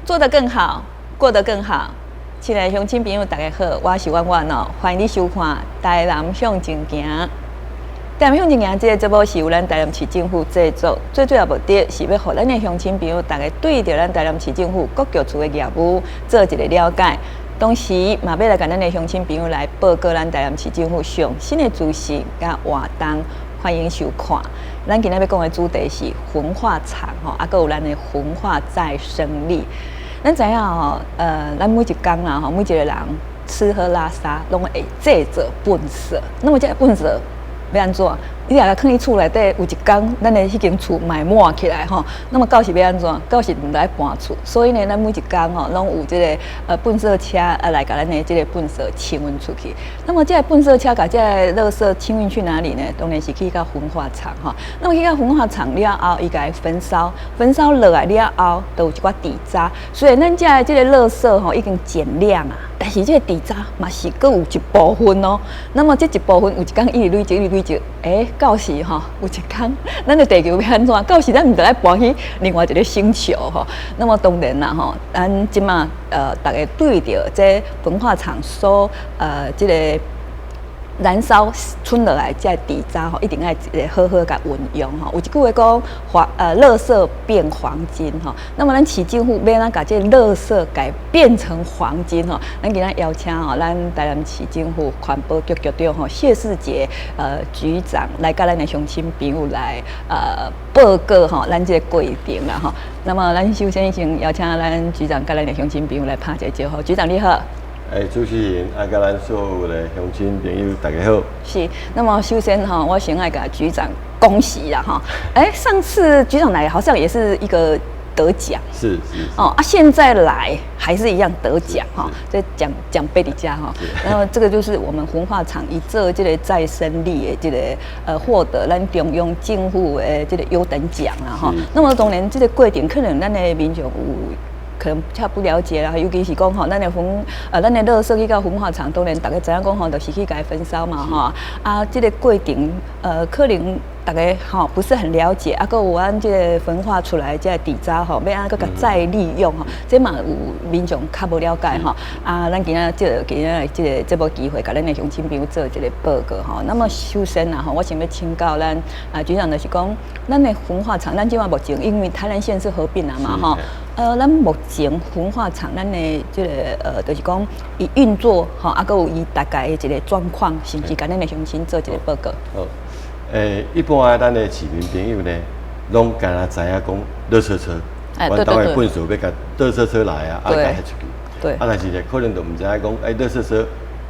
做得更好，過得更好。親愛的鄉親朋友，大家好，我是婉婉哦，歡迎你收看《台南向前行》。台南向前行這个節目是由咱台南市政府製作，最主要目的是欲予咱的鄉親朋友，大家對著咱台南市政府各局處的業務做一个了解。同時，嘛欲來共咱的鄉親朋友來報告咱台南市政府上新的資訊佮活動，歡迎收看。咱今仔欲講的主題是焚化廠吼，啊，閣有咱的焚化再生力。咱知影吼，咱每一工啦吼，每一个人吃喝拉撒攏會製造糞埽。那麼這个糞埽欲按怎？你若囥佇厝內底，有一工咱的彼間厝嘛會滿起來吼。那麼到時欲按怎？到時毋知愛搬厝。所以呢，咱每一工吼，攏有這个糞埽車啊來共咱的這个糞埽清運出去。那麼這个糞埽車共這个垃圾清運去哪裡呢？當然是去到焚化廠吼。那麼去到焚化廠了後，伊共伊焚燒，焚燒落來了後，就有一寡底渣。雖然咱遮的這个垃圾吼已經減量啊，但是這个底渣嘛是閣有一部分哦。那麼這一部分有一工一直累積，一直累積，欸，到時吼有一工，咱的地球欲按怎？到時咱毋著愛搬去另外一个星球吼。那麼當然啦吼，咱這馬逐家對著這焚化廠所這个燃燒剩落來這个底渣吼，一定愛一个好好共運用吼。有一句話講，垃圾變黃金吼。那麼咱市政府欲按怎共這个垃圾共變成黃金吼？咱今仔邀請吼，咱台南市政府環保局局長吼謝世傑局長來佮咱的鄉親朋友來報告吼，咱這个過程啦吼。那麼咱首先先邀請咱局長佮咱的鄉親朋友來拍一个招呼。局長你好。欸，主持人啊，佮咱所有的鄉親朋友，大家好。是，那麼首先哈，我先愛共局長恭喜啦哈。欸，上次局長來好像也是一個得獎。是是。哦啊，現在來還是一樣得獎哈，這獎獎盃佇遮哈。然後這個就是我們焚化廠伊做這個再生力的這個獲得咱中央政府的這個優等獎啦哈。那麼當然這个過程可能咱的民眾有可能較不了解啦，尤其是講吼，咱的垃圾去到焚化廠，當然逐家知影講吼，就是去共伊焚燒嘛吼。啊，這个過程可能逐家吼不是很了解，啊，閣有咱這个焚化出來這个底渣吼，欲按怎閣共再利用吼，這嘛有民眾較無了解吼。啊，咱今仔藉今仔這个節目機會，共咱的鄉親朋友做一个報告吼。那麼首先啊吼，我想欲請教咱啊局長，就是講，咱的焚化廠，咱這馬目前因為台南縣是合併了嘛吼。咱目前焚化廠，咱的這个就是講伊運作吼，啊，閣有伊大概的一个狀況，是毋是共咱的鄉親做一个報告？好，欸，一般的咱的市民朋友呢，攏敢若知影講，垃圾車，阮兜的糞埽欲共垃圾車來啊，啊，共彼出去。啊，但是呢，可能就毋知影講，欸，垃圾車，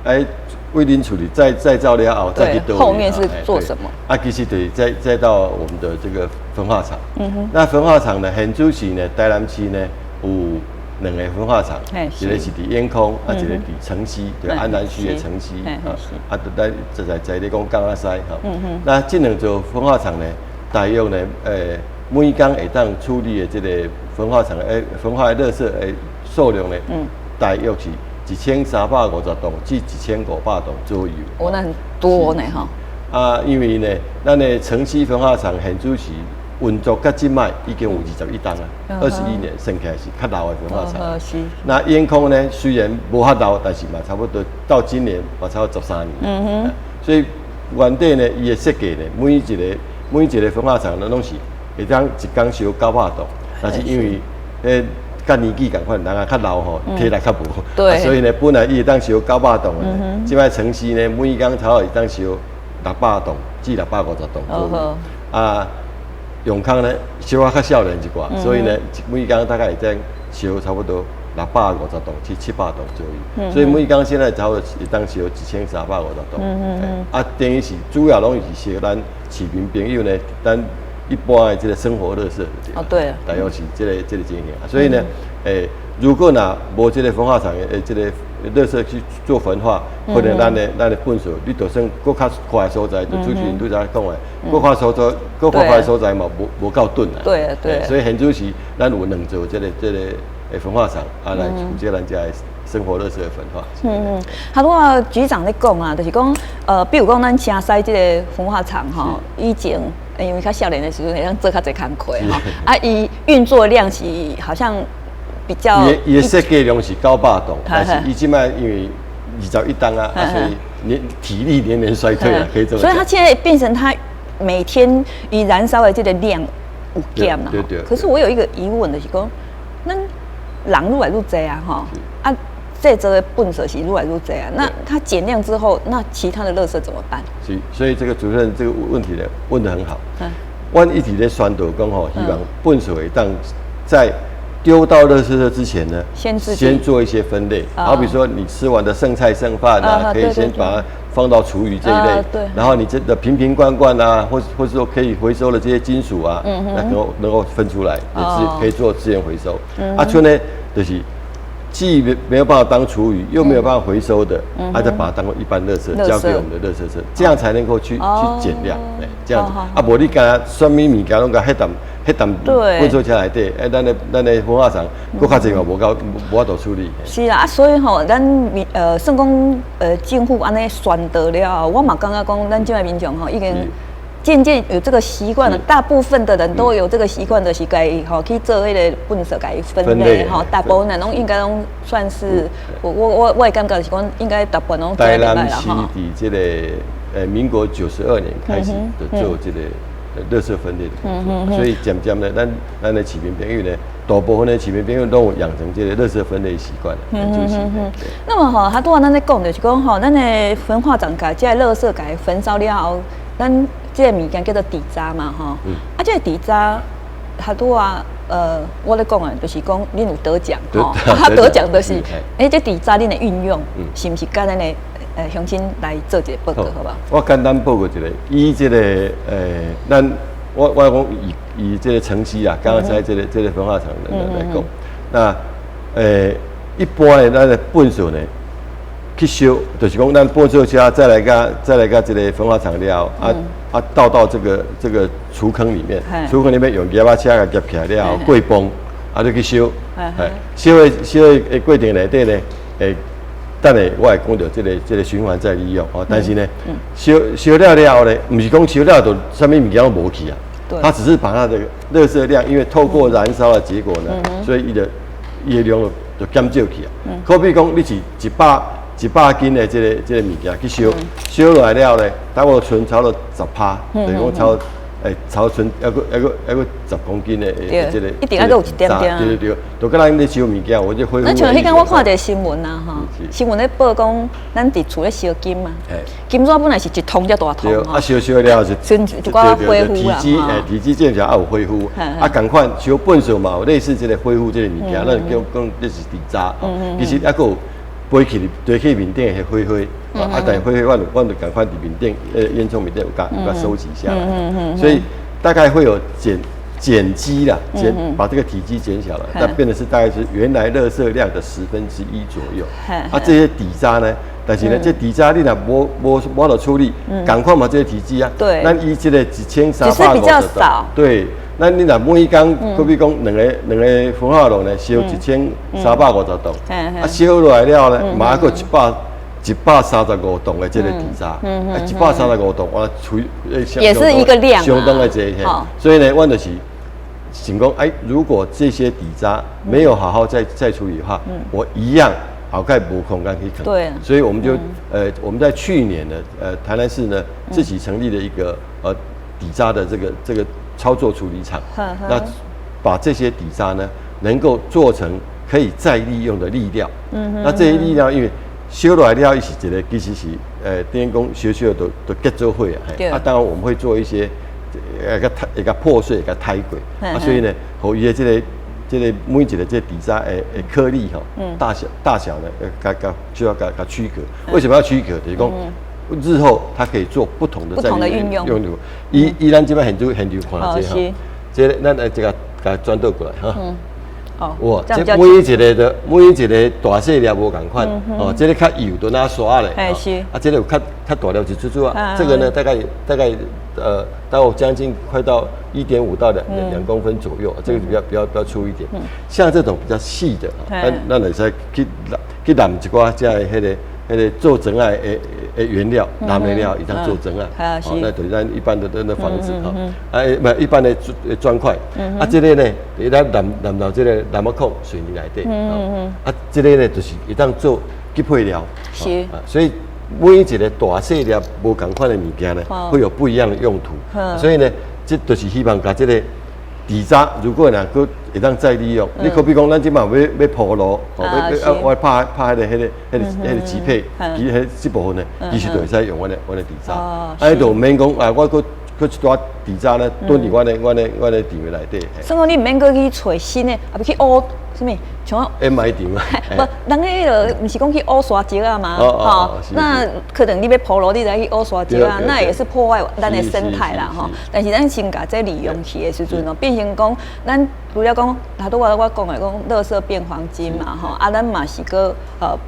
欸，為恁處理再造了後，再去佗後面是做什麼？啊，其實就是再到我們的這個焚化廠。那焚化廠呢，現主時呢，台南市呢有兩個焚化廠，一個是佇永康，啊，一個佇城西，對，安南區的城西。啊，啊，咱實在在咧講港仔西吼。那這兩座焚化廠呢，大約呢，每工會當處理的這個焚化廠的焚化的垃圾的數量呢，大約是1350棟至1500棟左右。哦，那很多呢，哈。啊，因為呢，咱的城西焚化廠現主時運作到這擺已經有21冬啊，21年，算起來是較老的焚化廠。是。那永康呢，雖然無遐老，但是嘛，差不多到今年嘛，差不多13年。所以原底呢，伊的設計呢，每一個焚化廠呢，攏是會當一工燒900棟，但是因為佮年紀仝款，人也較老吼，體力較無，所以呢，本來伊會當燒900棟的，這擺城西呢，每工差不多會當燒600棟至650棟左右。啊，永康呢，小可較少年一寡，所以呢，每工大概會當燒差不多650棟至700棟左右。所以每工現在差不多會當燒1350棟。啊，等於是主要攏是燒咱市民朋友呢，咱一般的這个生活垃圾。大約是這个情形。所以呢，欸，如果若無這个焚化廠的這个垃圾去做焚化，可能咱的糞埽，你就算閣較闊的所在，就主持人拄才講的，閣較所在，閣較闊的所在嘛，無夠囤啊。所以現主時咱有兩座這个焚化廠啊，來負責咱遮的生活垃圾的焚化。嗯嗯，好，拄仔局長咧講啊，就是講，比如講咱城西這个焚化廠吼，以前因為較少年的時陣會當做較濟工課吼，啊，伊運作量是好像比較伊的設計量是900噸，但是伊這擺因為21噸啊，所以年體力年年衰退啊，可以這麼講。所以它現在變成它每天伊燃燒的這個量有減啦。對對。可是我有一個疑問，就是講，咱人愈來愈濟啊，吼啊，製造的垃圾是愈來愈濟啊，那它減量之後，那其他的垃圾怎麼辦？是，所以這個主持人這個問題呢問得很好。阮一直咧宣導講吼，希望糞埽會當在丟到垃圾車之前呢，先做一些分類。好比說你吃完的剩菜剩飯啊，可以先把它放到廚餘這一類。然後你這個瓶瓶罐罐啊，或是說可以回收的這些金屬啊，那能夠分出來，也是可以做資源回收。啊，剩的就是既沒有辦法當廚餘，又沒有辦法回收的，啊，再把它當做一般垃圾交給我們的垃圾車，這樣才能夠去減量。哎，這樣子啊，無你敢若啥物物件攏共彼澹糞埽車內底，哎，咱的焚化廠閣較濟嘛無夠無法度處理。是啊，啊，所以吼，咱民算講政府按呢宣導了後，我嘛感覺講，咱這擺民眾吼已經漸漸有這個習慣了，大部分的人都有這個習慣，就是共吼去做彼個糞埽，共伊分類吼，大部分人攏應該攏算是，我的感覺是講，應該大部分攏台南市佇這個民國92年開始就做這個垃圾分類的工作，所以漸漸的，咱的市民朋友呢，大部分的市民朋友都有養成這個垃圾分類習慣。嗯。那麼吼，他拄仔咱咧講就是講吼，咱的焚化廠共這個垃圾共伊焚燒了後，咱這個物件叫做底渣嘛，吼。啊，這個底渣，他拄仔，我咧講的，就是講恁有得獎吼，他得獎就是，欸，這底渣恁的運用，是毋是佮咱的鄉親來做一個報告，好無？我簡單報告一下，以這個咱我講以這個城西啊，剛剛在這個焚化廠來講，那一般的咱的糞埽呢，去燒，就是講咱糞埽車再來共這個焚化廠了，啊倒到這個廚坑裡面，廚坑裡面用夾仔車共夾起來了後，過磅，啊就去燒，燒的過程內底呢，等下我會講著這個循環再利用哦，但是呢，燒了了後呢，毋是講燒了就啥物物件攏無去啊，它只是把它的垃圾量，因為透過燃燒的結果呢，所以伊的量就減少去啊。可比講你是100斤的這個物件去燒，燒落來了後呢，大概剩差不多10趴，等於講差不多差不多剩猶閣10公斤的這個，一定猶閣有一點點。對對對，就佮咱咧燒物件，有這火。那像彼工我看一個新聞啊，吼，新聞咧報講，咱佇厝咧燒金嘛，金紙本來是一桶遮大桶。啊，燒燒了是剩一寡灰灰啊。體積減小，啊有灰灰，啊仝款燒糞埽嘛有類似這個灰灰這個物件，咱叫講這是底渣，其實猶閣有飛去面頂的灰灰，啊，但灰灰阮就仝款佇面頂，煙囪面頂有共收集下來，所以大概會有減積啦，把這個體積減小了，那變的是大概是原來垃圾量的1/10左右。啊，這些底渣呢，但是呢，這底渣你若無法度處理，仝款嘛這個體積啊，咱以這個1350噸，對，那你若每工，可比講兩個焚化爐呢，燒1350噸，啊，燒落來了呢，嘛閣135噸的這個底渣，啊，135噸，哇，除也是一個量，相當的濟，所以呢，阮就是想講，哎，如果這些底渣沒有好好再處理的話，我一樣後蓋無空間去囥。所以我們就我們在去年呢，台南市呢自己成立了一個底渣的這個操作處理廠，那把這些底渣呢能夠做成可以再利用的粒料。那這些粒料因為燒落來了，伊是一個其實是等於講燒燒就結做火啊。啊，當然我們會做一些，會共破碎，會共篩過。啊，所以呢，予伊的這個每一個這個底渣的顆粒吼，大小呢，共就要共區隔。為什麼要區隔？就是講日後它可以做不同的不同的運用。用途。以咱這擺現場看這吼，這個咱來這個共轉倒過來哈。哇，這每一個大細粒無仝款，哦，這個較幼就若沙咧，啊，這個有較大粒一撮撮啊，這個呢大概到將近快到1.5到2公分左右，這個比較粗一點。像這種比較細的，咱會使去攬一寡這彼個彼个做磚仔的原料，爛的料，會當做磚仔，哦，那就是咱一般的那房子吼，啊，毋一般的磚塊，啊，這个呢，佇咱南南到這個南木礦水泥內底，啊，這个呢就是會當做級配料，所以每一个大細粒無仝款的物件呢，會有不一樣的用途，所以呢，這就是希望共這个底渣，如果若閣會當再利用，你好比講，咱這馬欲鋪路，吼，欲欲拍拍彼个級配，其實彼這部分呢，其實就會使用阮的底渣。啊，就毋免講啊，我閣閣一蹛底渣呢，囤佇阮的場內底。所以講你毋免閣去揣新的，啊欲去挖啥物？像掩埋場啊？無，人彼个毋是講去挖沙石仔嗎？吼，那可能你欲鋪路，你來去挖沙石仔，那也是破壞咱的生態啦，吼。但是咱先共這利用去的時陣哦，變成講咱除了講，頭拄我講的講，垃圾變黃金嘛，吼，啊，咱嘛是閣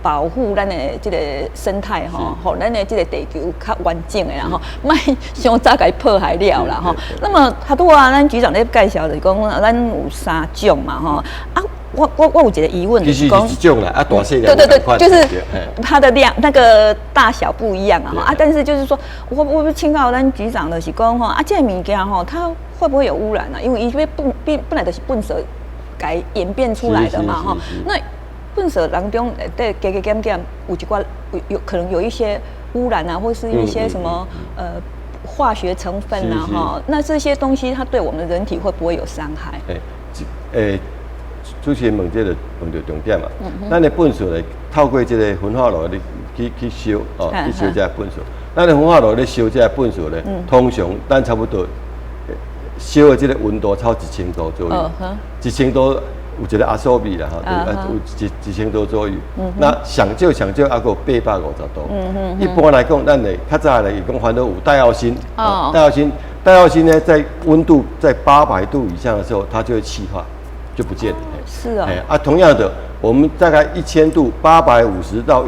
保護咱的這个生態吼，予咱的這个地球較完整的啦，吼，莫傷早共伊破壞了啦，吼。那麼頭拄仔咱局長咧介紹就是講，咱有三種嘛，吼，啊。我有一個疑問，其實是一種啦，啊大細對對對，就是它的量那個大小不一樣啊，啊，但是就是說，我請教咱局長就是講吼，啊，這個物件吼，它會不會有污染啊？因為伊欲糞變本來就是糞埽共演變出來的嘛，吼，那糞埽當中對加加減減有一寡有可能有一些污染啊，或是一些什麼化學成分啊，哈，那這些東西它對我們的人體會不會有傷害？欸。主持人問這个問著重點嘛，咱的糞埽咧透過這个焚化爐咧去燒哦，去燒這个糞埽。咱的焚化爐咧燒這个糞埽咧，通常咱差不多燒的這个溫度超1000度左右，一千度有一个壓縮比啦，吼，有一千度左右。那上少上少猶閣有850度。一般來講，咱的較早咧，伊講反正有戴奧辛，戴奧辛，戴奧辛呢，在溫度在800度以上的時候，它就會氣化，就不見了。哎啊，同樣的，我們大概一千度，850到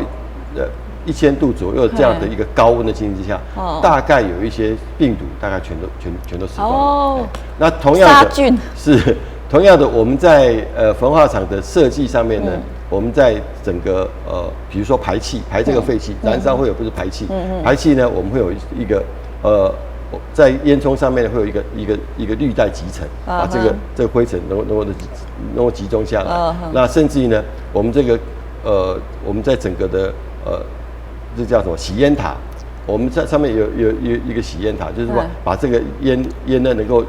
1000度左右這樣的一個高溫的情形之下，大概有一些病毒大概全都死光了。那同樣的殺菌是同樣的，我們在焚化廠的設計上面呢，我們在整個比如說排氣排這個廢氣，燃燒會有不是排氣，排氣呢，我們會有一個在煙囪上面會有一個濾袋集成，把這個灰塵能夠集中下來。那甚至於呢，我們這個我們在整個的這叫什麼洗煙塔？我們在上面有一個洗煙塔，就是說把這個煙呢能夠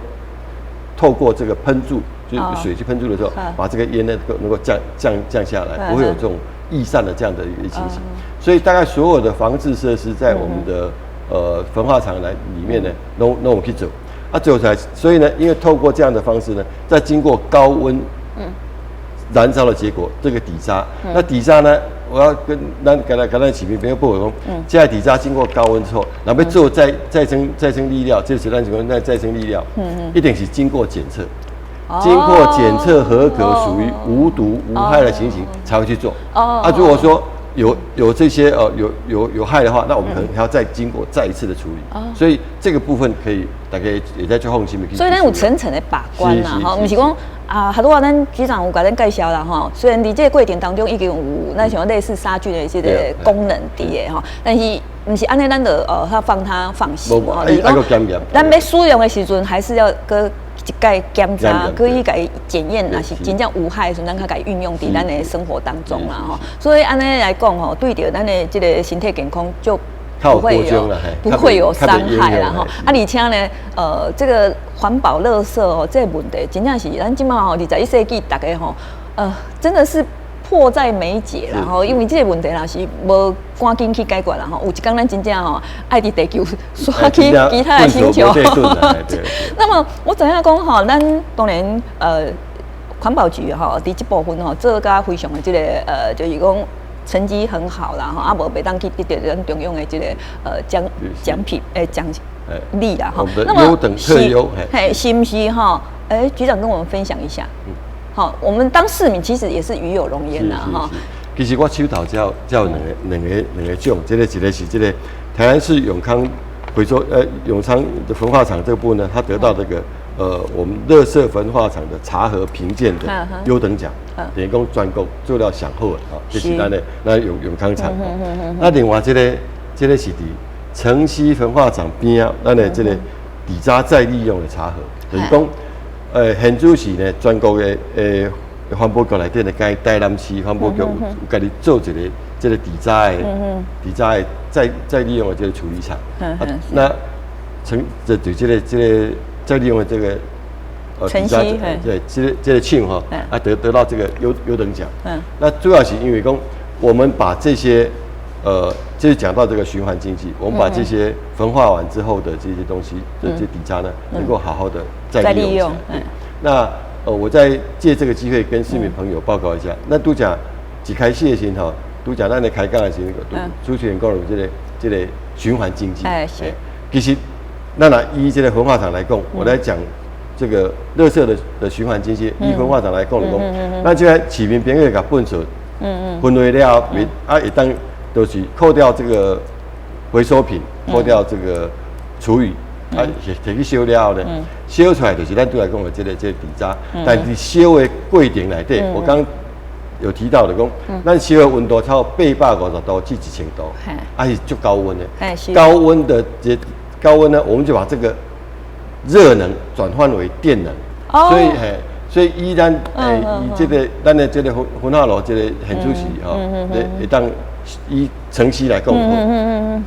透過這個噴注，就是水去噴注的時候，把這個煙呢能夠降下來，不會有這種逸散的這樣的一個情形。所以大概所有的防治設施在我們的焚化廠來裡面呢，攏有去做啊，做出來。所以呢，因為透過這樣的方式呢，在經過高溫燃燒的結果，這個底渣，那底渣呢，我要跟咱剛才市民朋友報告講，這個底渣經過高溫之後，若欲做再生粒料，這是咱講那再生粒料，一定是經過檢測，經過檢測合格，屬於無毒無害的情形才會去做。啊，如果說有這些有害的話，那我們可能還要再經過再一次的處理。所以這個部分可以大家會使足放心的。所以咱有層層的把關啦，吼，毋是講啊，頭拄仔咱局長有共咱介紹啦，吼。雖然佇這個過程當中已經有咱像類似殺菌的這个功能佇的吼，但是毋是按呢，咱就他放它放心吼，就是講咱欲使用的時陣，還是要閣一擺檢查，閣去共伊檢驗，若是真正無害的時陣，咱較共伊運用佇咱的生活當中啦，吼。所以按呢來講吼，對著咱的這个身體健康就不會有傷害啦，吼。啊，而且呢，這個環保垃圾哦，這個問題真正是咱這馬吼21世紀，大家吼，真的是迫在眉睫啦，吼，因為這個問題若是無趕緊去解決啦，吼，有一工咱真正吼愛佇地球徙去其他的星球。那麼我知影講吼，咱當然環保局吼，佇這部分吼做甲非常的這個就是講成績很好啦，吼，啊無袂當去得著咱中央的這個獎品獎勵啦，吼。那麼優等特優，嘿，是毋是吼？欸，局長跟我們分享一下。好，我們當市民其實也是與有榮焉啦，哈。其實我手頭只有只有兩個獎，這個一個是這個台南市永康回收永昌的焚化廠這個部分呢，他得到這個我們垃圾焚化廠的查核評鑑的優等獎，等於講全國做了上好的，吼，這是咱的咱永康廠。那另外這個是佇城西焚化廠邊仔，咱的這個底渣再利用的查核，就是講，現主時呢，全國的環保局內底呢，該台南市環保局有家己做一個這個底渣的再利用的這個處理廠。那成這就這個再利用的這個底渣，對，這個廠哈，啊得到這個優等獎。那主要是因為講，我們把這些就是講到這個循環經濟，我們把這些焚化完之後的這些東西，這些底渣呢，能夠好好的再利用起來。那我再借這個機會跟市民朋友報告一下，那拄才一開始的時候，拄才咱咧開講的時候，主持人講的這個循環經濟，其實咱若以這個焚化廠來講，我來講這個垃圾的循環經濟，以焚化廠來講來講，咱這個市民朋友共糞埽，分類了後，啊，會當都是扣掉這個回收品，扣掉這個廚餘，啊，提去燒了後呢，燒出來就是咱拄才講的這個底渣，但是燒的過程內底，我剛有提到的講，咱燒的溫度超過850度至1000度，啊是足高溫的，高溫的這高溫呢，我們就把這個熱能轉換為電能，所以嘿，所以以咱以這個咱的這個焚化爐這個現主時吼，會當以城西來講，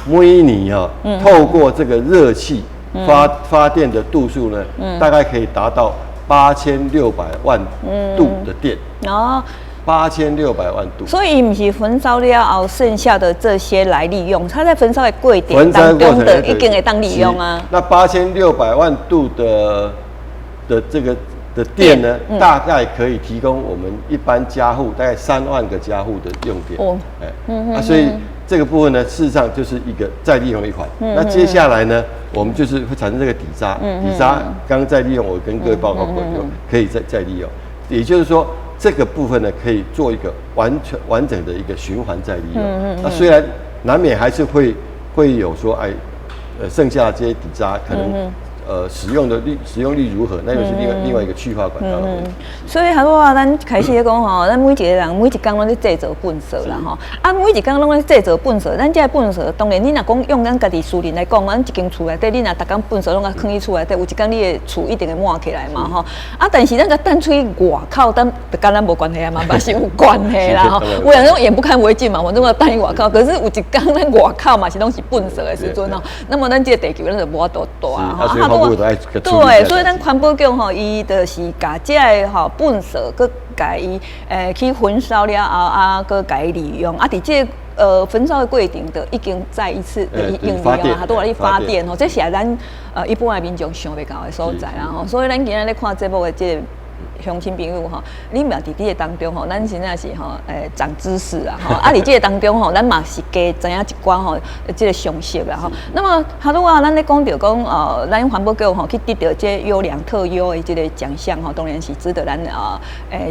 每年哈透過這個熱氣發電的度數呢，大概可以達到8600萬度的電。8600萬度。所以毋是焚燒了後剩下的這些來利用，它在焚燒的過程當中的已經會當利用啊。那8600萬度的這個的電呢，大概可以提供我們一般家戶大概3萬個家戶的用電。哦，哎，啊，所以這個部分呢，事實上就是一個再利用一環。那接下來呢，我們就是會產生這個底渣，底渣剛再利用，我跟各位報告過，就可以再利用。也就是說，這個部分呢，可以做一個完全完整的一個循環再利用。那雖然難免還是會有說，哎，剩下這些底渣可能使用率如何，那又是另外一個去化管道的問題。所以好啊，咱開始咧講吼，咱每一個人每一工攏咧製造糞埽啦吼，啊，每一工攏咧製造糞埽，咱這個糞埽，當然你若講用咱家己私人來講，咱一間厝內底，你若逐工糞埽攏共囥佇厝內底，有一工你的厝一定會滿起來嘛吼。啊，但是咱共擲出去外口，咱就佮咱無關係啊嘛，嘛是有關係啦吼。有人講眼不看為淨嘛，反正我擲佇外口，可是有一工咱外口嘛是攏是糞埽的時陣哦，那麼咱這個地球咱就無法度蹛吼。對，所以咱環保局吼，伊就是共這个吼糞埽，閣共伊去焚燒了後，啊，閣共伊利用，啊，佇這個焚燒的過程，就已經再一次的應用啊，都來去發電吼，這是咱一般的民眾想袂到的所在啦吼。所以咱今仔咧看節目的這個鄉親朋友吼，你嘛佇這個當中吼，咱真正是吼，長知識啊吼，啊，佇這個當中吼，咱嘛是加知影一寡吼，這個常識啦吼。那麼，哈如啊，咱咧講著講，咱環保局吼去得著這優良特優的這個獎項吼，當然是值得咱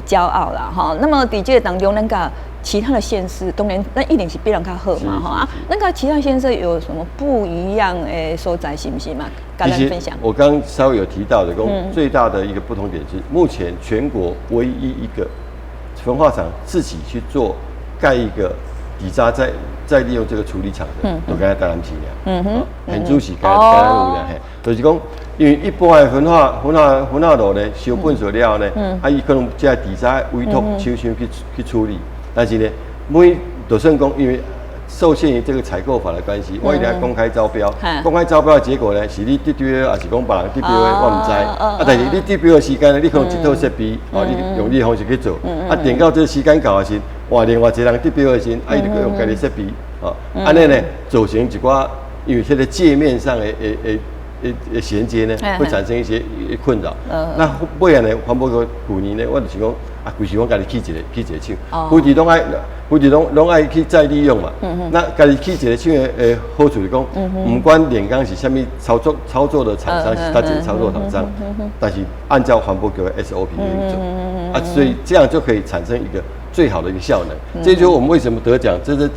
驕傲啦吼。那麼，佇這個當中，咱佮其他的縣市，當然咱一定是比人較好嘛吼啊。咱佮其他縣市有什麼不一樣的所在，是毋是嘛？佮咱分享。我剛稍微有提到的，講最大的一個不同點是，目前全國唯一一個焚化廠自己去做蓋一個底渣再利用這個處理廠的，都敢若台南市爾。現主是敢若有爾嘿，就是講，因為一般的焚化爐呢，燒糞埽了後呢，啊，伊可能這底渣委託廠商去處理，但是呢，每就算講，因為受限於這個採購法的關係，我一定要公開招標。公開招標的結果呢，是你得標，還是講別人得標的，我毋知。啊，但是你得標的時間呢，你可能一套設備，哦，你用你的方式去做。啊，等到這個時間到的時，換另外一個人得標的時，啊，伊就用家己設備，哦，按呢呢，造成一寡因為這個界面上的銜接呢，會產生一些困擾。那尾仔呢，環保局舊年呢，我就是講，啊，規時我家己起一個廠，規時攏愛去再利用嘛。那家己起一個廠的好處是講，毋管煉鋼是啥物操作的廠商，是佗一個操作廠商，但是按照環保局的 SOP 去做，啊，所以這樣就可以產生一個最好的一個效能。這就是我們為什麼得獎，這是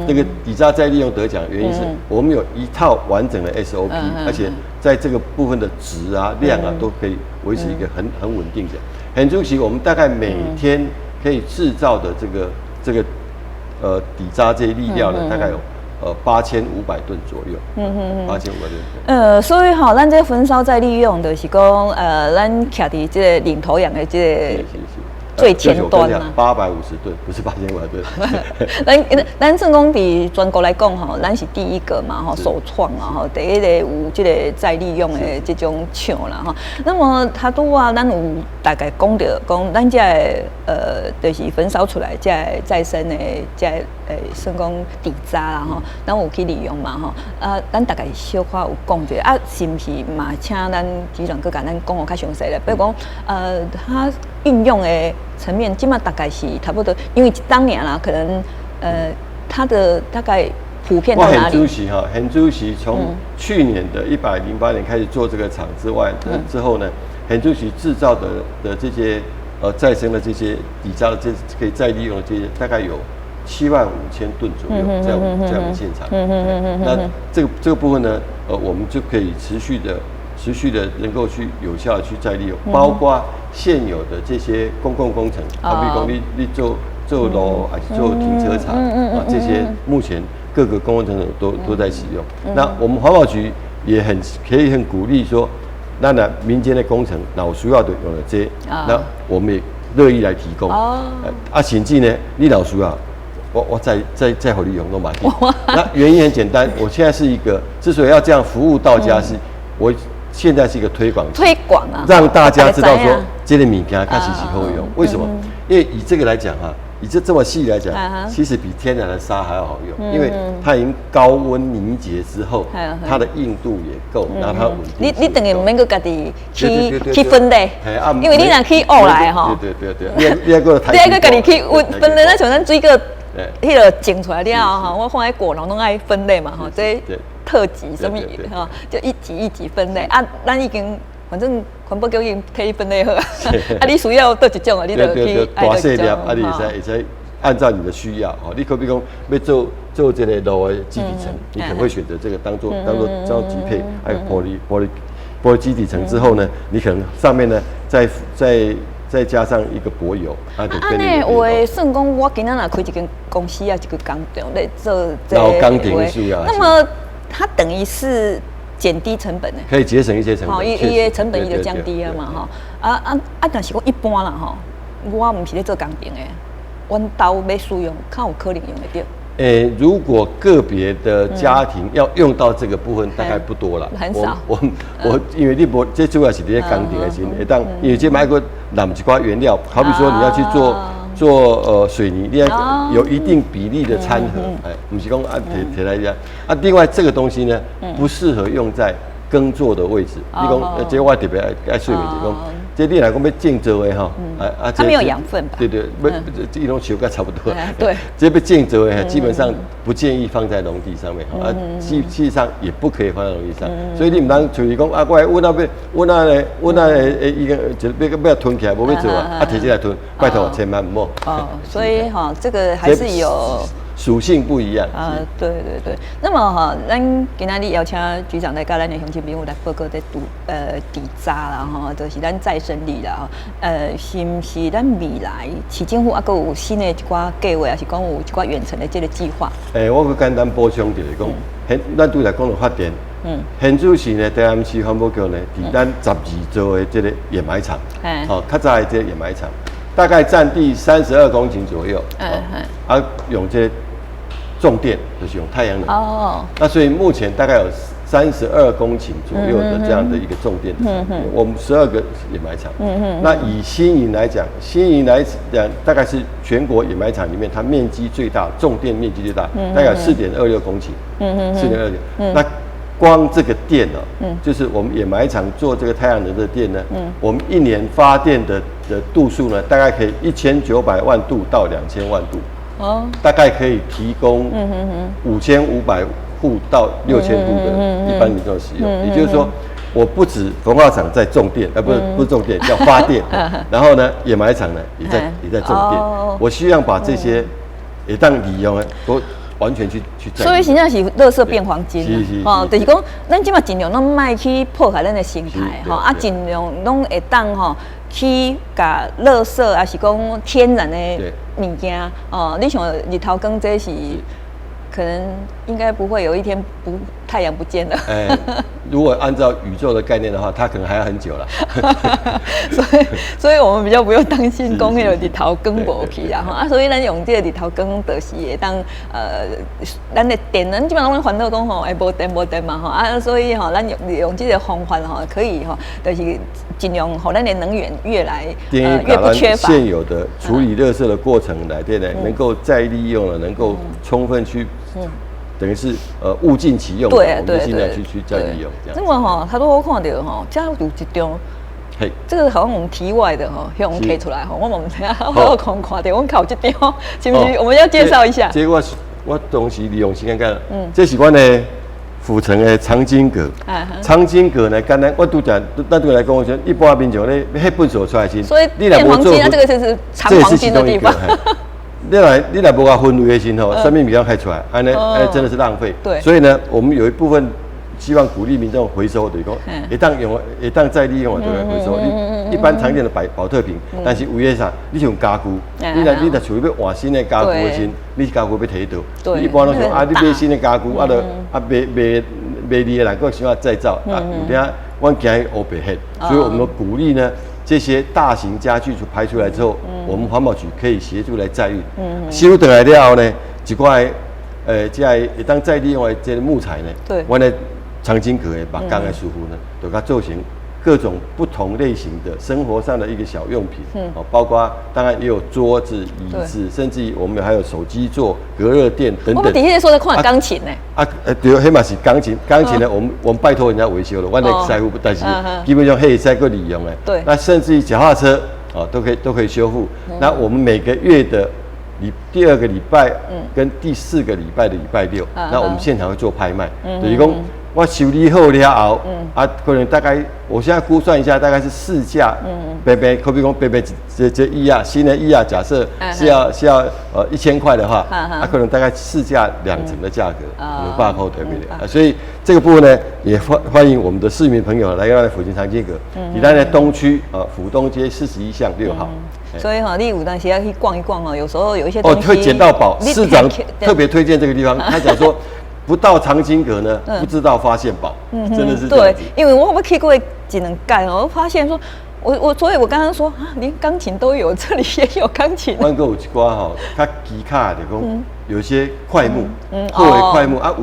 這個底渣再利用得獎，原因是我們有一套完整的 SOP，而且在這個部分的質啊、量啊都可以維持一個很穩定的。很主席，我們大概每天可以製造的這個底渣這些粒料呢，大概有8500噸左右。8500噸。所以吼，咱這焚燒再利用，就是講，咱徛佇這個領頭羊的這個最前端啊。850噸，不是8500噸。咱算講佇全國來講吼，咱是第一個嘛吼，首創啊吼，第一個有這個再利用的這種廠啦吼。那麼他拄啊，咱有大概講著講，咱這個就是焚燒出來這個再生的這個算講底渣啦吼，咱有去利用嘛吼。啊，咱大概小可有講者啊，是毋是嘛？請咱局長閣共咱講較詳細咧。比如講，它運用的層面，這馬大概是差不多，因為當年啦，可能它的大概普遍到哪裡？我現主席哈，現主席從去年的108年開始做這個廠之外，之後呢，現主席製造的這些再生的這些底渣的這可以再利用的這些，大概有75,000噸左右，在我們現場。那這個部分呢，我們就可以持續的能夠去有效的去再利用，包括現有的這些公共工程，好比講你做路還是做停車場啊，這些目前各個公共場所都在使用。那我們環保局也很可以很鼓勵說，那民間的工程，那有需要的用的這，那我們也樂意來提供。啊，甚至呢，你若需要，我再予你用攏嘛。那原因很簡單，我現在是一個之所以要這樣服務到家，是我現在是一個推廣，推廣啊，讓大家知道說這個物件確實是好用。為什麼？因為以這個來講哈，以這麼細來講，其實比天然的沙還要好用，因為它已經高溫凝結之後，它的硬度也夠，然後它穩定。你等於毋免閣家己去分類，因為你若去學來吼，對對對對，你你愛閣家己去分類，咱像咱水果，彼個種出來了吼，我看彼果農攏愛分類嘛吼，這特級啥物吼，就一級一級分類啊，咱已經反正環保局已經替你分類好，啊，你需要佗一種啊，你就去愛佗一種。啊，你會使按照你的需要，哦，你可比講欲做這個路的基底層，你可能會選擇這個當做級配，還有玻璃基底層之後呢，你可能上面呢再加上一個柏油，啊，就按呢有的算講，我今仔若開一間公司啊，一個工廠咧做這個，工程需要，那麼它等於是減低成本呢，可以節省一些成本，好，伊的成本伊就降低啊嘛，吼，啊啊啊！但是講一般啦，吼，我毋是咧做工程的，阮兜欲使用，較有可能用會著。欸，如果個別的家庭要用到這個部分，大概不多了，很少。我因為你無，這主要是佇咧工程的時陣，會當因為這愛閣攬一寡原料，好比說你要去做水泥，你要有一定比例的摻和，哎，毋是講啊提提來這啊。另外這個東西呢，不適合用在耕作的位置。你講這我特別愛說明一下，講這你若講欲種作的吼，啊啊，它沒有養分吧？對對，不，這種球該差不多。這欲種作的，基本上不建議放在農地上面，啊，實際上也不可以放在農地上。所以你毋通像是講啊，阮那咧，伊個就欲囤起來，無欲做啊，啊，提這來囤，拜託千萬毋好。哦，所以哈，這個還是有屬性不一樣。啊，對對對。那麼哈，咱今仔日邀請局長來佮咱的鄉親朋友來報告這底渣啦吼，就是咱再生力啦吼。是毋是咱未來市政府猶閣有新的一寡計劃，抑是講有一寡遠程的這個計劃？欸，我閣簡單補充一下講，現咱拄才講著發電，現主時呢，台南市環保局呢，佇咱12座的這個掩埋場，吼，較早的這個掩埋場，大概佔地32公頃左右，啊，用這個重電就是用太陽能，那所以目前大概有32公頃左右的這樣的一個重電的產業，我們12個掩埋場，那以新營來講，新營來講大概是全國掩埋場裡面它面積最大，重電面積最大，大概4.26公頃，4.26，那光這個電呢，就是我們掩埋場做這個太陽能的電呢，我們一年發電的度數呢，大概可以1900萬度到2000萬度。大概可以提供5500戶到6000戶的一般民眾使用。也就是說，我不止焚化廠在種電，不是不是種電，叫發電。然後呢，掩埋場呢也在種電。我希望把這些會當利用的都完全去所以實在是垃圾變黃金吼，就是講，咱這馬盡量攏莫去破壞咱的生態，吼啊，盡量攏會當吼去共垃圾，抑是講天然的物件哦。你像日頭光這是可能應該不會有一天不太陽不見了。哎，如果按照宇宙的概念的話，它可能還要很久了。所以我們比較不用擔心講彼個日頭光無去啦。啊，所以咱用這個日頭光，就是會當咱的電，咱基本上攏煩惱講吼，欸，無電無電嘛吼啊，所以吼，咱用這個方法吼，可以吼，就是盡量予咱的能源越來越不缺乏。現有的處理垃圾的過程來電呢，能夠再利用了，能夠充分去。等於是物盡其用，我們盡量去再利用這樣。那麼吼，他都我看到吼，這有一張，嘿，這個好像我們題外的吼，向我們提出來吼，我們毋知影，我看看著，阮靠這張，是不是？我們要介紹一下。這個我當時利用時間講，這是阮的府城的藏經閣。藏經閣呢，簡單，我拄才咱對來講，說一般民眾咧，彼本數出來時，所以變黃金啊，這個就是藏黃金的地方。你若無共分類的時候，啥物物件開出來，按呢，按呢真的是浪費。所以呢，我們有一部分希望鼓勵民眾回收，就是講，會當用，會當再利用的，就來回收。你一般常見的擺寶特瓶，但是有的啥，你像家具，你若像欲換新的家具的時，你家具欲提佗？一般攏想啊，你買新的家具，啊，就啊賣賣賣你的人，閣想法再造啊，有影阮驚烏白彼，所以我們鼓勵呢，這些大型家具就排出來之後，我們環保局可以協助來載運。收轉來了後呢，一塊這個會當再利用的這個木材呢，阮的藏經閣的木工的師傅呢，就共做成各種不同類型的生活上的一個小用品。哦，包括當然也有桌子、椅子，甚至於我們還有手機座、隔熱墊等等。我們底下說在看鋼琴呢。啊，對，彼嘛是鋼琴，鋼琴呢，我們拜託人家維修了，阮的師傅，但是基本上彼會使閣利用的。那甚至於腳踏車啊，都可以修復。那我們每個月的第二個禮拜跟第四個禮拜的禮拜六，那我們現場會做拍賣，就是講我修理好了後，啊，可能大概我現在估算一下，大概是市價，白白，可比講白白這椅仔，新的椅仔，假設是要1000塊的話，啊，可能大概市價2成的價格，500塊對不對？啊，所以這個部分呢，也歡迎我們的市民朋友來到府城藏經閣，佇咱的東區啊，府東街41巷6號。所以哈，你有當時要去逛一逛哦，有時候有一些東西哦，會撿到寶。市長特別推薦這個地方，他講說，不到藏經閣呢，不知道發現寶，真的是對，因為我去過一兩屆，我發現說，我所以，我剛剛說啊，連鋼琴都有，這裡也有鋼琴。阮閣有一寡吼，較奇卡的講，有些檜木，好的檜木啊，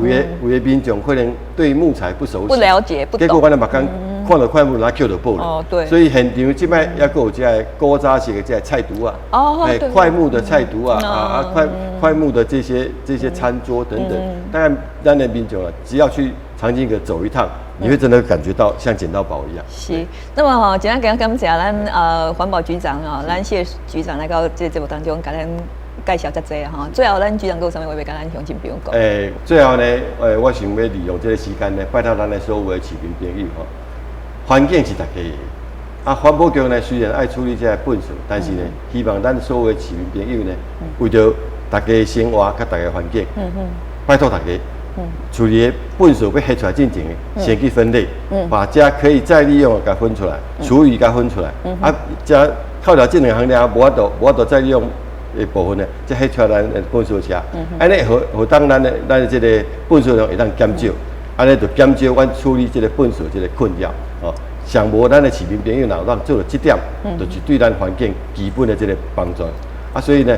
有的民眾可能對木材不熟悉，不了解，不懂。結果阮的木工看著檜木，拿抾著寶了。哦，對。所以現場這擺猶閣有這个古早式的這个菜櫥仔，哦，檜木的菜櫥仔，啊啊，檜木的這些餐桌等等，當然咱的民眾啊，只要去藏經閣走一趟，你會真的感覺到像撿到寶一樣。是，那麼吼，今仔日感謝咱環保局長吼，咱謝局長來到這個節目當中，共咱介紹遮濟吼。最後，咱局長閣有啥物話欲共咱鄉親朋友講？欸，最後呢，我想欲利用這個時間呢，拜託咱的所有的市民朋友吼，環境是大家的。啊，環保局呢雖然愛處理這個糞埽，但是呢，希望咱所有的市民朋友呢，為著大家的生活佮大家環境，拜託大家，處理的糞埽欲彼出來進前，先去分類，把這可以再利用的共分出來，廚餘共分出來，啊，這扣掉這兩項了後，無法度再利用的部分呢，才彼出來咱的糞埽車，按呢予當咱的這個糞埽量會當減少，按呢就減少阮處理這個糞埽這個困擾，哦。上無咱的市民朋友若有當做著這點，就是對咱環境基本的這個幫助。啊，所以呢，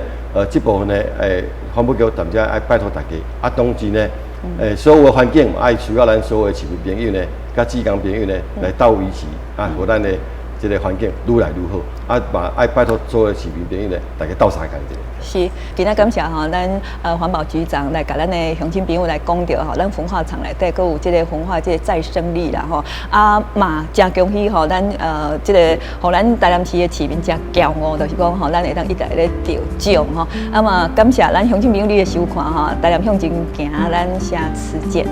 這部分呢，環保局踮遮愛拜託大家，啊，同時呢，所有的環境愛需要咱所有的市民朋友呢，佮志工朋友呢，來鬥維持，啊，予咱的這個環境愈來愈好。啊，嘛愛拜託所有的市民朋友呢，大家鬥相共者。是，今仔感謝吼，咱環保局長來共咱的鄉親朋友來講著吼，咱焚化廠內底閣有這個焚化這個再生力啦吼，啊嘛誠恭喜吼，咱這個予咱台南市的市民誠驕傲，就是講吼，咱會當一直咧得獎吼，啊嘛感謝咱鄉親朋友你的收看吼，台南向前行，咱下次見。